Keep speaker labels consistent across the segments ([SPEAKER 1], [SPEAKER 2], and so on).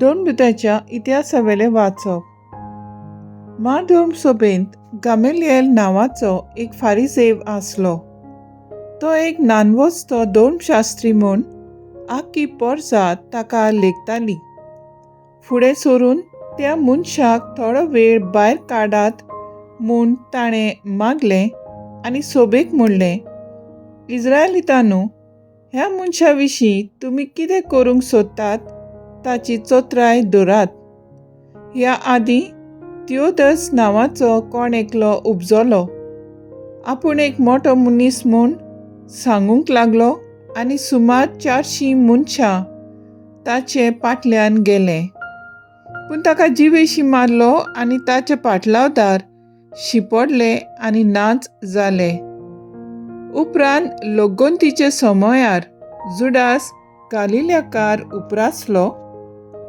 [SPEAKER 1] धर्मदूताच्या इतिहासावेलें वाचप. म्हाधर्म सभेंत गामेलियल नांवाचो एक फारिजेव आसलो. तो एक नानवस्तो धर्मशास्त्री म्हूण आख्खी पोरसां ताका लेखताली. फुडें सरून त्या मनशाक थोडो वेळ भायर काडात म्हूण ताणें मागलें आनी सोबेक म्हणलें, इज्रायलितांनो, ह्या मनशा विशीं तुमी कितें करूंक सोदतात ताची चत्राय धरात. ह्या आदीं थियोदस नांवाचो कोण एकलो उपजलो, आपूण एक मोटो मनीस म्हूण सांगूंक लागलो आनी सुमार 400 मनशां ताचे फाटल्यान गेले. पूण ताका जिवेशी मारलो आनी ताचे पाटलावदार शिंपडले आनी नाच जाले. उपरांत लोगोंतीच्या समयार जुडास गालिल्याकार उपरासलो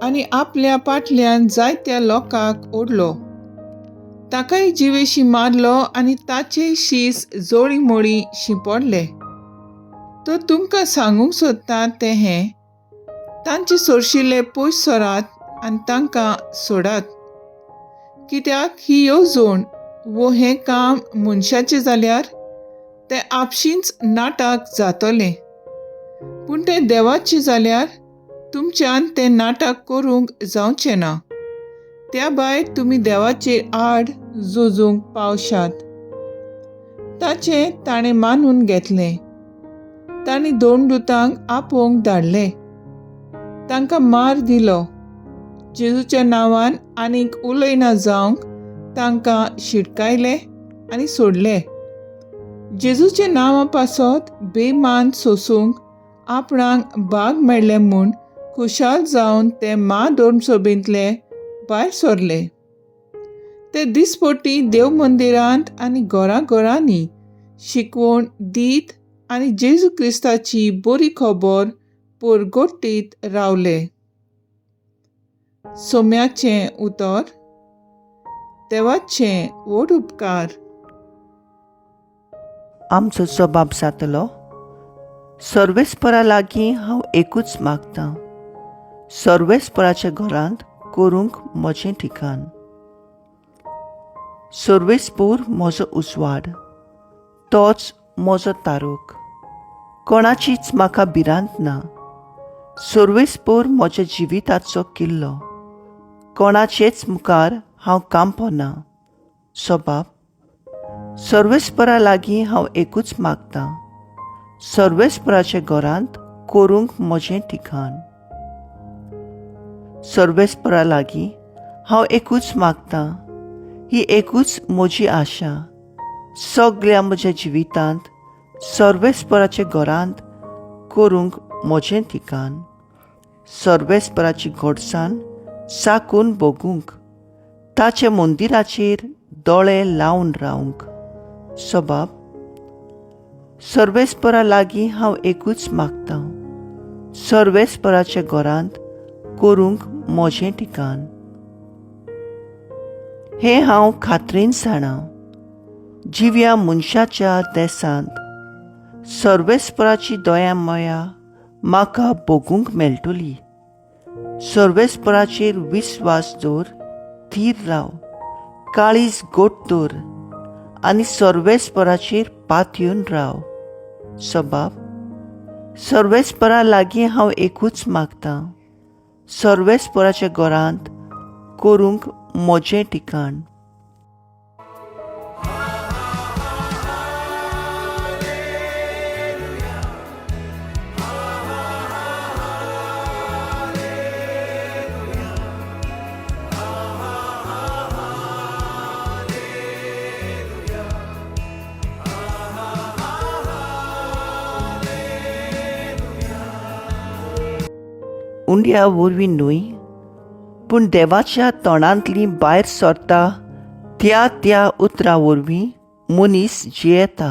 [SPEAKER 1] आनी आपल्या पाटल्यान जायत्या लोकांक ओडलो. ताकाय जिवेशी मारलो आनी ताचे शीस जोळी मोळी शिंपडले. तो तुमकां सांगूंक सोदता तें हें, तांचे सोरशिल्ले पयस सरात आनी तांकां सोडात. कित्याक ही येवजण वो हें काम मनशाचें जाल्यार तें आपशींच नाटक जातलें, पूण तें देवाचें जाल्यार तुमच्यान तें नाटक करूंक जावचें ना. त्या भायर तुमी देवाचे आड झुजूंक पावशात. ताचें ताणें मानून घेतलें. तांणी दोन दुतांक आपोवंक धाडले. तांकां मार दिलो. जेजूच्या नांवान आनीक उलयना जावंक तांकां शिटकायले आनी सोडले. जेजूच्या नांवा पासत बेमान सोसूंक आपणाक भाग मेळ्ळें म्हूण खुशाल जावन ते म्हाधर्मसभेंतले भायर सरले. ते दिसपट्टी देव मंदिरांत आनी घरां घरांनी शिकवण दीत आनी जेजू क्रिस्ताची बरी खबर परगटीत रावले. सोम्याचें उतर. देवाचें व्हड उपकार.
[SPEAKER 2] आमचो जबाब जातलो, सर्वेस्परा लागीं हांव एकूच मागतां, सर्वेस्पराच्या घरांत करूंक म्हजें ठिकाण. सर्वेस्पोर म्हजो उजवाड, तोच म्हजो तारोक, कोणाचीच म्हाका भिरांत ना. सर्वेस्पोर म्हज्या जिविताचो किल्लो, कोणाचेच मुखार हांव कांपना. सबाब, सर्वेस्परा लागीं हांव एकूच मागतां, सर्वेस्पराच्या घरांत करूंक म्हजें ठिकाण. सर्वेस्परा लागीं हांव एकूच मागतां, ही एकूच म्हजी आशा, सगळ्या म्हज्या जिवितांत सर्वेस्पराच्या घरांत करूंक म्हजें ठिकाण. सर्वेस्पराची गोडसाण चाकून भोगूंक, ताच्या मंदिराचेर दोळे लावन रावंक. सबाब, सर्वेस्परा लागीं हांव एकूच मागतां, सर्वेस्पराच्या घरांत करूंक म्हजें ठिकाण. हें हांव खात्रीन जाणा, जिव्या मनशाच्या देसांत सर्वेस्पराची दया मया म्हाका भोगूंक मेळटली. सर्वेस्पराचेर विस्वास दवर, थीर राव, काळीज गोट दवर आनी सर्वेस्पराचेर पातयेवन राव. सबाब, सर्वेस्परा लागीं हांव एकूच मागतां, सर्वेस्पराच्या घरांत करूंक म्हजें ठिकाण. उंड्या वरवीं न्हय, पूण देवाच्या तोंडांतली भायर सरता त्या त्या उतरां वरवीं मनीस जियेता.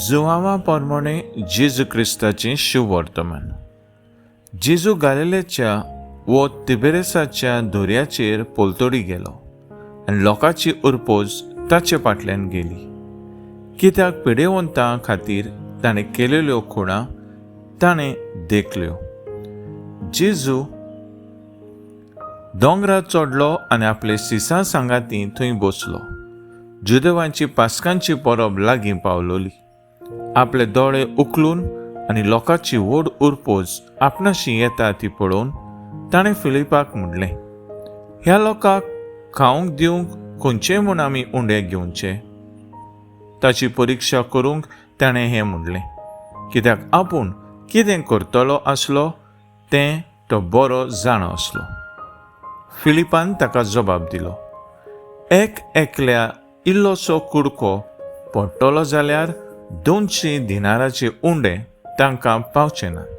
[SPEAKER 3] जुवांवा पोरमोणे जेजू क्रिस्ताचें शुभवर्तमान. जेजू गालिलेच्या वो तिबेरेसाच्या दर्याचेर पलतडी गेलो आनी लोकांची उरपोज ताचे फाटल्यान गेली, कित्याक पिडेवंतां खातीर ताणें केलेल्यो खुणा ताणें देखल्यो. जेजू दोंगरार चडलो आनी आपले शिसां सांगाती थंय बसलो. जुदेवांची पास्कांची परब लागीं पावलोली. आपले दोळे उखलून आनी लोकांची व्हड उरपोज आपणाशी येता ती पळोवन ताणें फिलिपाक म्हणलें, ह्या लोकांक खावंक दिवंक खंयचे म्हूण आमी उंडे घेवचे? ताची परिक्षा करूंक ताणें हें म्हणलें, कित्याक आपूण कितें करतलो आसलो तें तो बरो जाणा आसलो. फिलिपान ताका जबाब दिलो, एक एकल्या इल्लोसो कुडको पडटलो जाल्यार 200 दिनाराचे उंडे तांकां पावचे नात.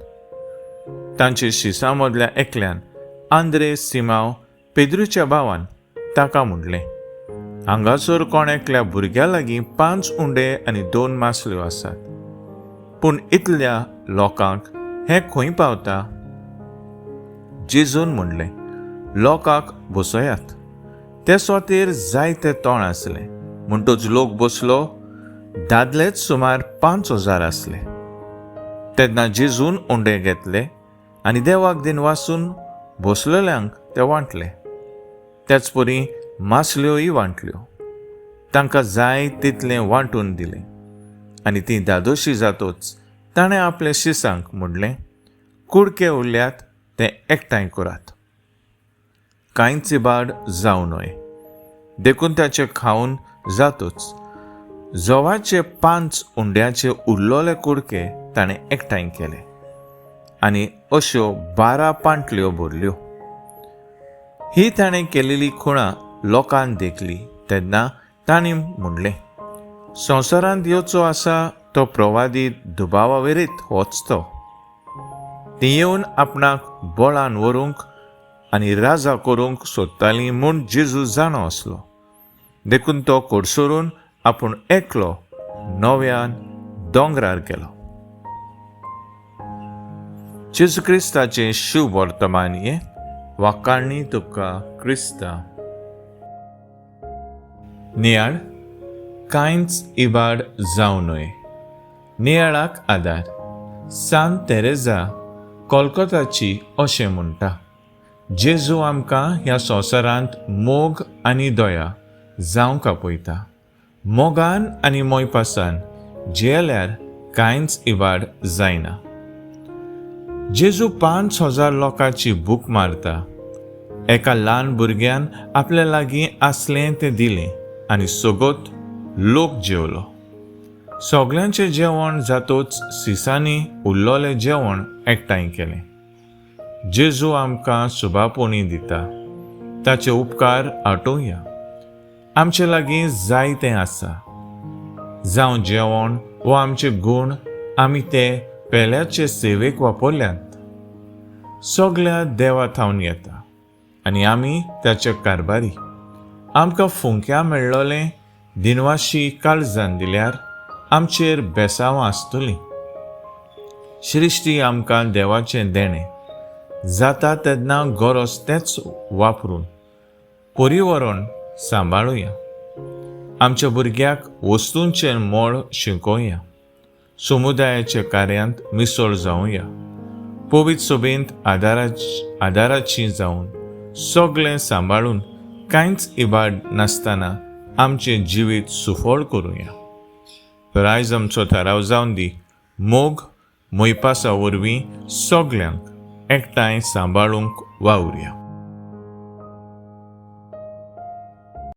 [SPEAKER 3] तांचे शिसां मदल्या एकल्यान, आंद्रे सिमाव पेद्रूच्या भावान, ताका म्हणलें, हांगासर कोण एकल्या भुरग्या लागीं 5 उंडे आनी 2 मासल्यो आसात, पूण इतल्या लोकांक हें खंय पावता? जेजून म्हणलें, लोकांक बसयात. ते सुवातेर जायते तण आसले, म्हणटच लोक बसलो. दादलेच सुमार 5000 आसले. तेन्ना जेजून उंडे घेतले आनी देवाक दिनवासून बसलेल्यांक ते वांटले. त्याच परी मासल्योय वांटल्यो. तांकां जाय तितलें वांटून दिलें आनी ती दादोशी जातोच ताणें आपल्या शिसांक म्हणलें, कुडके उरल्यात ते एकठांय करात, कांयच इबाड जावं न्हय. देखून ताचें खावन जातोच जवाचे 5 उंड्याचे उरलोले कुडके ताणें एकठांय केले आनी अश्यो 12 पांटल्यो भरल्यो. ही ताणें केलेली खुणा लोकान देखली तेन्ना ताणें म्हणलें, संवसारांत येवचो आसा तो प्रवादी दुबावा वेरीत होच तो. ती येवन आपणाक बळान व्हरूंक आनी राजा करूंक सोदताली म्हूण जेजू जाणो आसलो. देखून तो कोडसरून आपूण एकलो नव्यान दोंगरार गेलो. जेजू क्रिस्ताचें शुभ वर्तमान हें. वाकाणी तुका क्रिस्ता. नियाळ कांयच इबाड जावं न्हय. नियाळाक आदार. सांत तेरेजा कोलकोताची अशें म्हणटा, जेजू आमकां ह्या संवसारांत मोग आनी दया जावंक आपयता. मोगान आनी मोयपासान जियेल्यार कांयच इबाड जायना. जेजू 5000 लोकांची भूक मारता. एका ल्हान भुरग्यान आपल्या लागीं आसलें तें दिलें आनी सोगोत लोक जेवलो. सगल्यांचें जेवण जातोच सिसांनी उरलोलें जेवण एकठांय केलें. जेजू आमकां सुबापोणी दिता, ताचे उपकार आटोवया. आमचे लागीं जायतें आसा, जावं जेवण वो आमचे गूण, आमी ते पेल्याचे सेवेक वापरल्यात. सगल्या देवा थावन येता आनी आमी ताचे कारभारी. आमकां फुंक्या मेळ्ळोलें दिनवाशी काळजान दिल्यार आमचेर बेसांवां आसतलीं. सृश्टी आमकां देवाचें देणें जाता तेन्ना गरज तेंच वापरून परिवरण सांबाळुया. आमच्या भुरग्याक वस्तूंचें मोल शिकोवया. समुदायाच्या कार्यांत मिसळ जावया. पवित्र सभेंत आदाराची जावन सगळें सांबाळून कांयच इबाड नासतना आमचें जिवीत सुफळ करुया. तर आयज आमचो थाराव जावन दी, मोग मोयपासा वरवीं सगल्यांक एकठांय सांबाळूंक वावुरया.